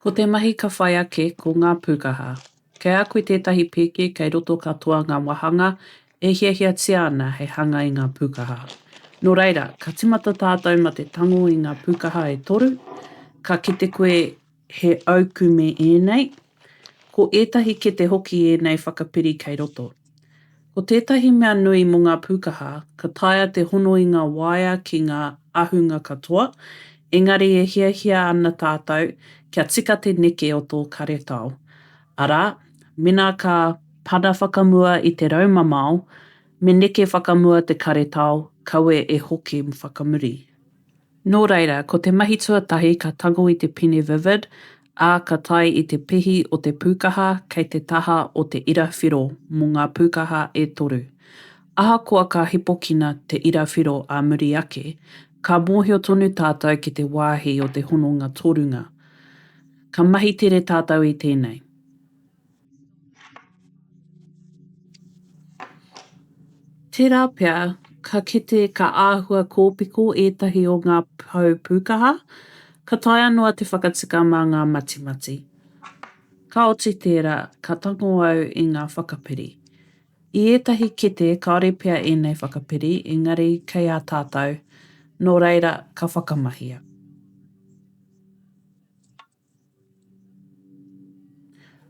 Ko te mahi ka whai ake ko ngā pūkaha. Kei a koe tētahi pēke kei roto katoa ngā wāhanga e hiahiatia ana hei hanga i ngā pūkaha. Nō reira, ka tīmata tātou ma te tango i ngā pūkaha e toru, ka kite koe he aukume ēnei, ko ētahi kete hoki ēnei whakapiri kei roto. Ko tētahi mea nui mō ngā pūkaha, ka taea te hono i ngā waea ki ngā ahunga katoa, engari e hiahia ana tātou kia tika te neke o tō karetao. Arā, mēnā ka pana whakamua i te raumamao, me neke whakamua te karetao, kaua e hoki whakamuri. Nō reira, ko te mahi tuatahi ka tango i te pene Vivid, ā, ka tae i te pihi o te pūkaha kei te taha o te ira whiro mō ngā pūkaha e toru. Ahakoa ka hipokina te ira whiro ā muri ake, ka mōhio tonu tātou ki te wāhi o te hononga torunga. Ka mahi tere tātou i tēnei. Tērā pea, ka kite ka āhua kōpiko ētahi o ngā pou pūkaha, ka taea noa te whakatika mā ngā matimati. Ka oti tērā, ka tango au i ngā whakapiri. I ētahi kete kāore pea ēnei whakapiri, engari kei a tātou, nō reira, ka whakamahia.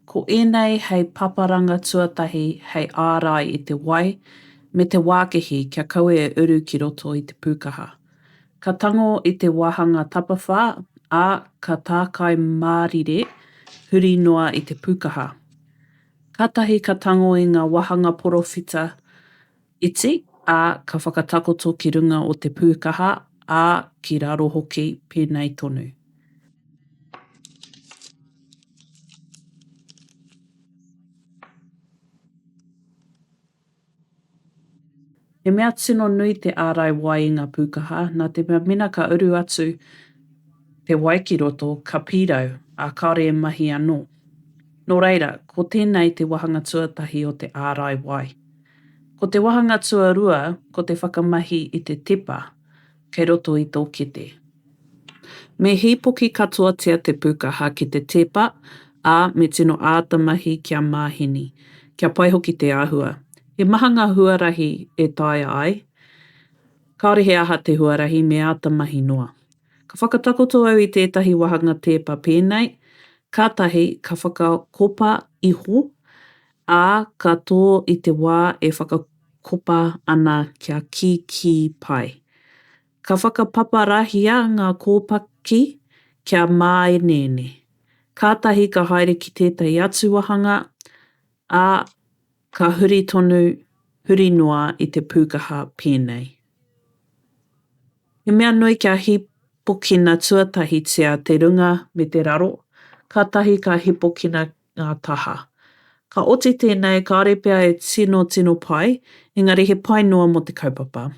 Ko ēnei hei paparanga tuatahi hei ārai i te wai me te wākihi kia kaua e uru ki roto i te pūkaha. Ka tango i te wāhanga tapawhā, ā, ka tākai mārire huri noa i te pūkaha. Kātahi ka tango i ngā wāhanga porowhita iti, ā, ka whakatakoto ki runga o te pūkaha, ā, ki raro hoki, pēnei tonu. He mea tino nui te ārai wai i ngā pūkaha, nā te mea mena ka uru atu te wai ki roto, ka pīrau, ā, kāore e mahi anō. Nō reira, ko tēnei te wāhanga tuatahi o te ārai wai. Ko te wāhanga tuarua, ko te whakamahi i te tepa kei roto i tō kete. Me hīpoki katoatia te pūkaha ki te tepa, ā, me tino āta mahi kia māheni, kia pai hoki te āhua. He maha ngā huarahi e taea ai. Kāore he aha te huarahi, me āta mahi noa. Ka whakatakoto au i tētahi wāhanga tēpa pēnei, kātahi ka whakakopa iho, ā, ka tō i te wā e whakakopa ana kia kīkī pai. Ka whakapaparahia ngā kōpaki kia māeneene. Kātahi ka haere ki tētahi atu wāhanga, ā, ka huri tonu, huri noa i te pūkaha pēnei. He mea nui kia hīpokina tuatahitia te runga me te raro, kātahi ka hīpokina ngā taha. Ka oti tēnei, kāore pea e tino, tino pai, engari he pai noa mō te kaupapa.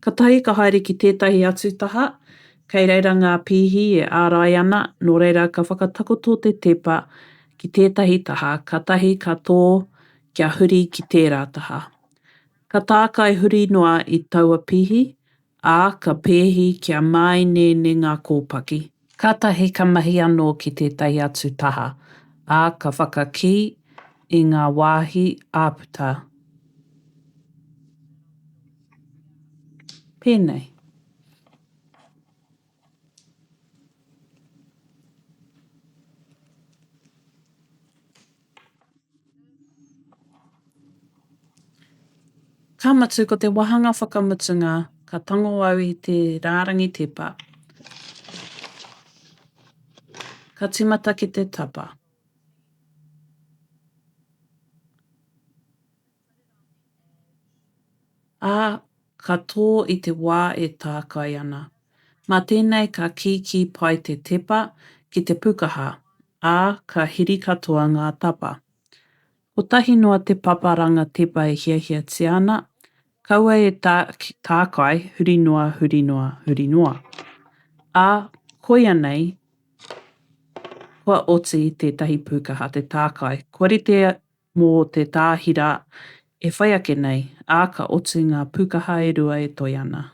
Katahi ka haere ki tētahi atu taha, kei reira ngā pīhi e ārai ana, nō reira ka whakatakoto te tepa ki tētahi taha, katahi ka tō kia huri ki tērā taha. Ka tākai huri noa i taua pīhi, ā, ka pēhi kia māeneene ngā kōpaki. Kātahi ka mahi anō ki tētahi atu taha, ā, ka whakakī i ngā wāhi āputa. Pēnei. Ka mutu ko te wāhanga whakamutunga ka tango au i te rārangi tepa, ka tīmata ki te tapa. Ā, ka tō i te wā e tākai ana. Mā tēnei ka kīkī pai te tepa ki te pukaha, ā, ka hiri katoa ngā tapa. Kotahi noa te paparanga tepa e hiahiatia ana, kaua e tākai huri noa, huri noa, huri noa. Ā, koia nei, kua oti tētahi pūkaha te tākai, kua rite mō te tāhira e whai ake nei, ā, ka oti ngā pūkaha e rua e toe ana.